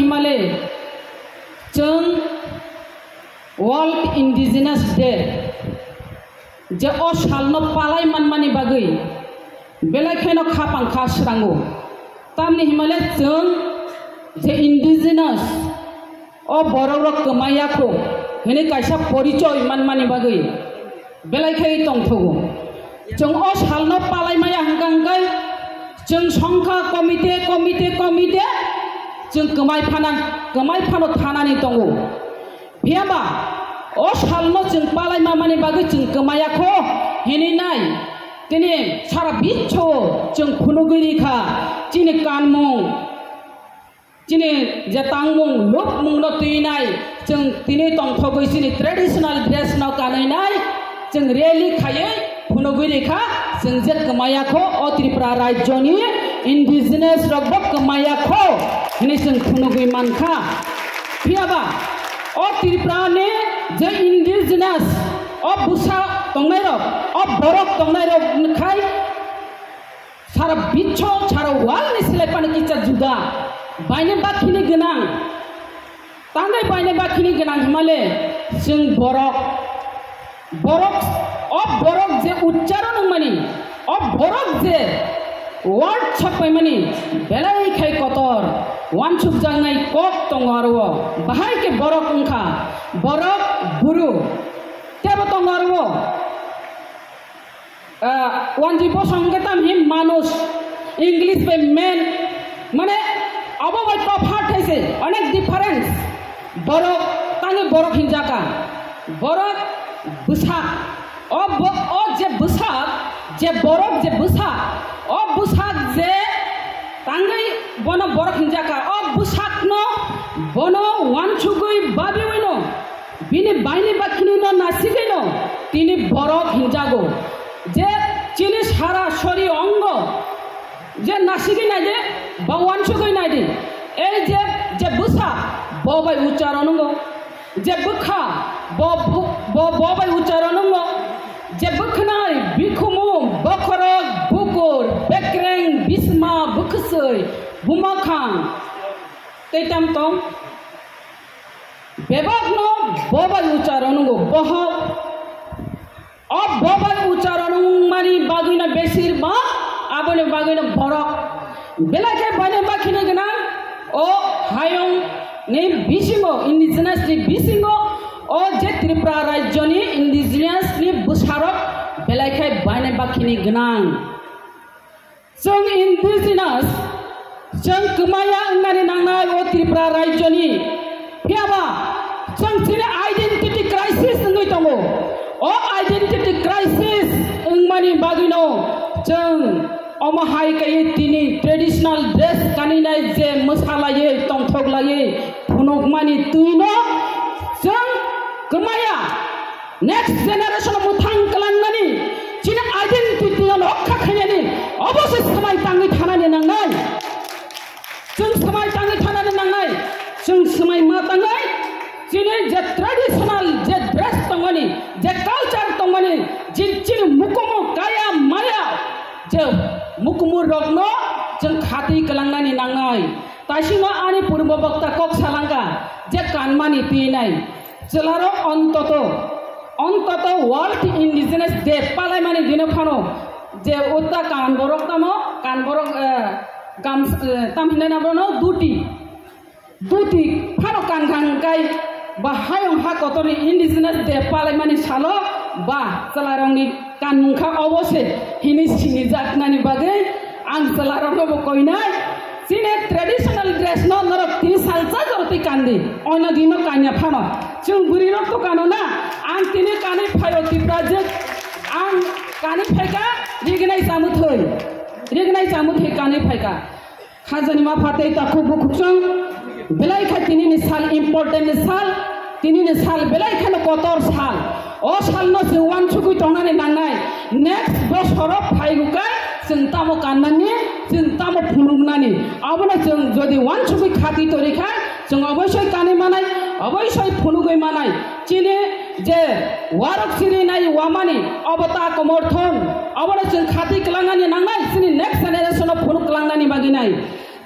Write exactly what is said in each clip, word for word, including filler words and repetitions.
Himale chwng World Indigenous Day je o salno palai manmani bagwi belai kheno khapang kha srango. Tamni himale chwng je indigenous o borok rok kwmai yakho hwnwi kaisa porichoi manmani bagwi belai khe tongthogo. Chwng o salno palai maya hwnkha hwnkhe chwng songkha komite, komite, komite chwng kwmai phana, kwmai phano thanani tongo. Phiyaba o salno chwng palai mamani bagwi chwng kwmaya kho hinwi nai. Tini sara bichao chwng phunugwi rikha chini kanmung. Chini je tangmung, lupmungno twinai, chwng tini tongthogwi chini traditional dress no kanwi nai, chwng rally khaiwi phunugwi rikha, chwng je kwmaya kho o Tripura rajyoni indigenous rokbo kwmaya kho hwnwi chwng phunugwi mankha. Phiyaba o Tripurani je indigenous, o bwsa tongnairok, o borok tongnairok khai sara bisho, sara world ni silai pano kisa juda. Baine bakhini gwnang. Tangwi baine bakhini gwnang himale chwng borok. Borok, o borok je uchcharon wngmani, o borok je word sokpaimani belai khai kotor, wansukjaknai kok tongo aro o. Bahai khe borok wngkha, borok buru. Tebo tongo aro o. Ah, wanji bosong hwnkhe tamo hin manush, English bai man, mane abo bai tophat hai se, onek difference. Borok, tangwi borok hinjaka. Borok bwsak. O bo-, o je bwsak, je borok je bwsak, o bwsak je tangwi bono borok hinjaka. O bwsakno bono wansugwi babiwino. Bini baini bakhini no nasigwi no tini borok hinjago. Je chini sara sori ongo je nasigwi naidi ba wansugwi naidi. Ei je, je bwsa bo bai ucharon ongo. Je bwkha bo, bo, bo, bo bai ucharon ongo. Je bwkhnai, bikhumu, bokhorok, bukur, bekreng, bisma, bwkhwsoi, bumakhang, tei tam tong. Bebakno bo bai ucharon wngo, bohok. O bo bai ucharon wngmani bagwino besir bak aboni bagwino borok. Belai khe baine bakhini gwnang o hayung ni bisingo, indigenous ni bisingo, o je Tripura rajyoni indigenous ni bwsarok belai khe baine bakhini gwnang. Chwng indigenous, chwng kwmaya wngnani nangnai o Tripura rajyoni. Phiyaba chwng chini identity crisis wngwi tongo. O identity crisis wngmani bagwino chwng omo hai kaiwi tini traditional dress kaninai je mwsalaiwi tongthoklaiwi phunukmani twino chwng kwmaya. Next generation mwthang kwlangnani, chini identity no rokha khainani, obo se swmai tangwi thanani nangnai. Chwng swmai tangwi thanani nangnai. Chwng swmai ma tangwi chini je traditional je dress tongmani, je culture tongmani, je chini mukumu kaya maya, je mukumu rokno chwng khatwi kwlangnani nangnai. Taisingno ani purbo bokta kok salangkha je kanmani twinai. Chwlarok ontoto, ontoto World Indigenous Day palaimani dino phano je utta kan borok tamo, kan borok, eh, gams-, eh, tam hinai na bono duti, duti phano kan khan kai ba hayung ha kotorni Indigenous Day palaimani salo ba chwlarokni kanmung kha obo se hinwi sinijaknani bagwi ang chwlarokno bo koinai. Chini traditional dress no norok tini salsa jorotwi kandi, oino dino kanya phano. Chwng bwrwi rok to kano na, ang tini kanwi phaio Tipra je, ang kanwi phaika rignai chamuthwi, rignai chamuthwi kanwi phaika. Khajani ma phatei takhuk bukhuk chwng belai kha tini ni sal important ni sal, tini ni sal belai khano kotor sal. O salno chwng wansugwi tongnani nangnai. Next bosoro phaigo kai chwng tamo kannani, chwng tamo phunuknani. Abono chwng jodi wansugwi khati tori khai chwng oboisoi kanwi manai, oboisoi phunugwi manai. Chini je warok sirinai wamani obo ta komorthon. Abono chwng khati kwlangnani nangnai, chini next generation o phunuk kwlangnani bagwi nai.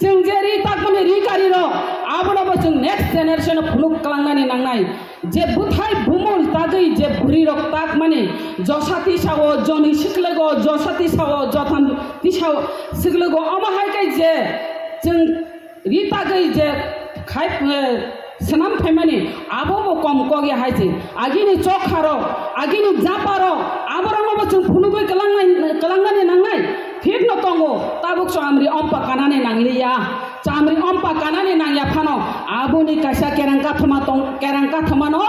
Chwng je ri takmani ri kari rok, abono bo chwng next generation o phunuk kwlangnani nangnai. Je bwthai bumul tagwi je bwrwi rok takmani, josa tisao, joni siklogo, josa tisao, jotham tisao siklogo, omo hai khe je chwng ri tagwi je khai, eh, swnam phaimani, abo bo kom kok ya hai se. Agini chokha rok, agini japa rok, aborokno bo chwng phunugwi kwlangnai, kwlangnani nangnai. Thik no tongo, tabuk chamri ompa kanani nangliya. Chamri ompa kanani nangya phano, aboni kaisa kerang kathoma tong, kerang kathomano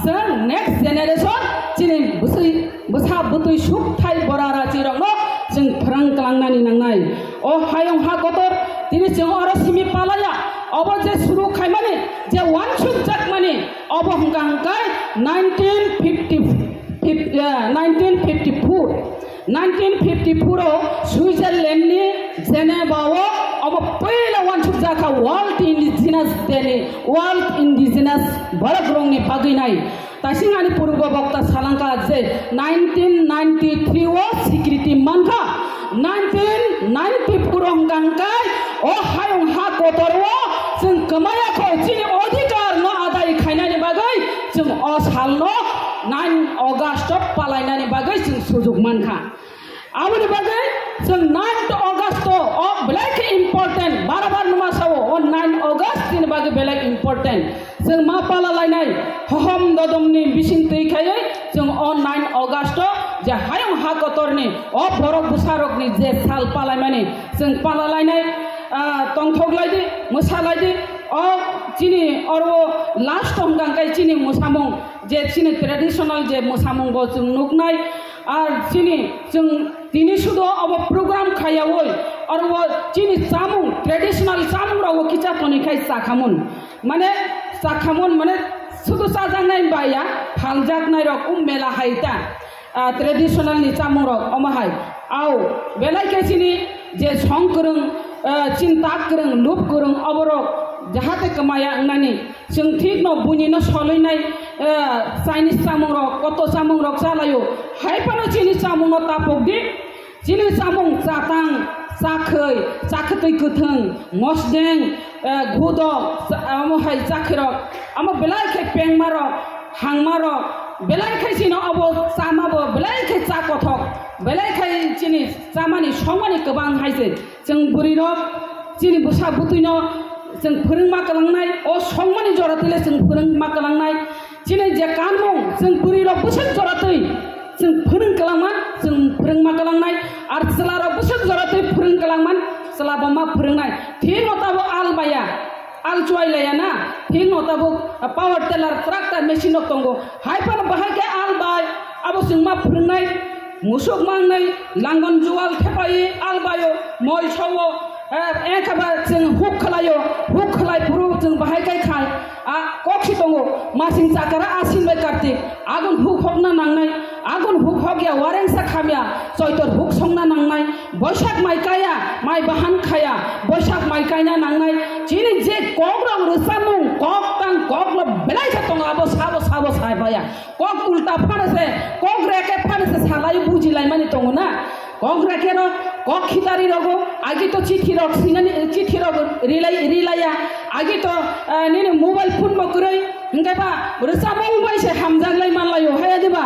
chwng next generation chini bwswi, bwsa bwtwi sukthai bora rachi rokno chwng phrang kwlangnani nangnai. O hayung ha kotor, tini chwng oro simi palaya, obo je suru khaimani, je wansuk jakmani, obo hwnkha hwnkhe nineteen fifty, fif-, eh, nineteen fifty-four. Nineteen fifty-four o Switzerland ni Geneva o obo puila wansuk jakha World Indigenous Day ni, World Indigenous borok rok ni bagwi nai. Tasing ani purbo bokta salangka je nineteen ninety-three o sikriti mankha, nineteen ninety-four o hwnkha hwnkhe o hayung ha kotor o chwng kwmaya kho chini odhikar no adai khainani bagwi chwng o sal no nine August o palainani bagwi chwng sujuk mankha. Aboni bagwi chwng ninth August o belai khe important, bara bar numa sao, o nine August ni bagwi belai important. Chwng ma pala lainai, hohom dodom ni bising twi khaiwi chwng o nine August o je hayung ha kotor ni o borok bwsa rok ni je sal palaimani chwng pala lainai, ah, tongthok lai di, mwsa lai di, o chini oro last o hwnkha hwnkhe chini mwsamung je chini traditional je mwsamung bo chwng nuknai. Ar chini chwng tini sudo obo program khayawoi, oro chini chamung, traditional chamung rok kisa toni khai chakhamun. Mane chakhamun mane sudo chajaknai baya, phaljaknai rok um mela hai ta. Ah, traditional ni chamung rok omo hai. Au, belai khe chini je song kwrwng, ah, chinta kwrwng, lup kwrwng oborok jahate kwmaya wngnani. Chwng thik no buini no solwi nai, eh, Chinese chamung rok, koto chamung rok chalaio. Hai phano chini chamung no tapok di. Chini chamung chatang, chakhwi, chakhwtwi kwthwng, mosdeng, eh, gudok, cha-, amo hai chakhwi rok, amo belai khe pengma rok, hangma rok, belai khe chini obo chama bo, belai khe cha kothok, belai khe chini chamani songmani kwbang hai se. Chwng bwrwi rok, chini bwsa bwtwi no chwng phwrwngma kwlangnai, o songmani jora twi le chwng phwrwngma kwlangnai. Chini je kanmung, chwng bwrwi rok bwswk jora twi chwng phwrwng kwlangma, chwng phwrwngma kwlangnai. Ar chwla rok bwswk jora twi phwrwng kwlangma, chwla bo ma phwrwngnai. Thik no tabuk al baya, al chuai laya na, thik no tabuk power tiller, tractor machine rok tongo. Hai phano bahai khe al bai, abo chwng ma phwrwngnai. Musuk mangnai langon jual thepai albaio, moi sao, eh, ekhaba chwng huk khlaio, huk khlai phuru chwng bahai kai khai. A kok si tongo, masing chakara Asin bai Kartik, agun huk hokna nangnai, agun huk hokya warengsa khamya, Choitor huk songna nangnai, Boisak mai kaya, mai bahan khaya, Boisak mai kaina nangnai, chini je kok rok rwchapmung, kok tang kok lo belai khe tongo, abo sabo sabo sai baya. Kok ulta phano se, kok reke phano se salai buji laimani tongo na. Kok reke rok, kok khitari rogo, agi to chithi rok sinani, chithi rok rilai, rilaiya, agi to, ah, nini mobile phone bo kwrwi, hingke ba rwchapmung bai se hamjak lai man laio, haya diba?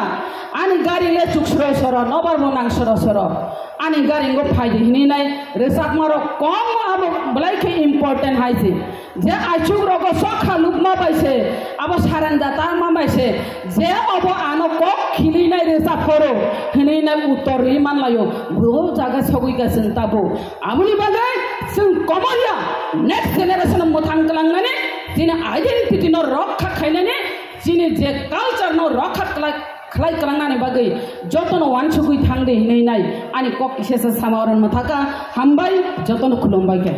Ani gari le chuk soro soro, nobar bo nang soro soro. Ani gari ngo phai di hinwi nai rwchapma rok kom abo belai khe important hai se. Je aichuk rogo sokha lukma bai se, abo saranja tangma bai se, je obo ano kok khilwi nai rwchap phoro hinwi nai uttor rwi man laio, bo jaga sogwi ka chwng tabo. Aboni bagwi chwng komorya next generation mwthang kwlangnani, chini identity no rokha khainani, chini je culture no rokha khlai, khlai kwlangnani bagwi jotono wansugwi thang di hinwi nai ani kok kisa sa sama oro mwthaka. Hambai, jotono khulumbai khe.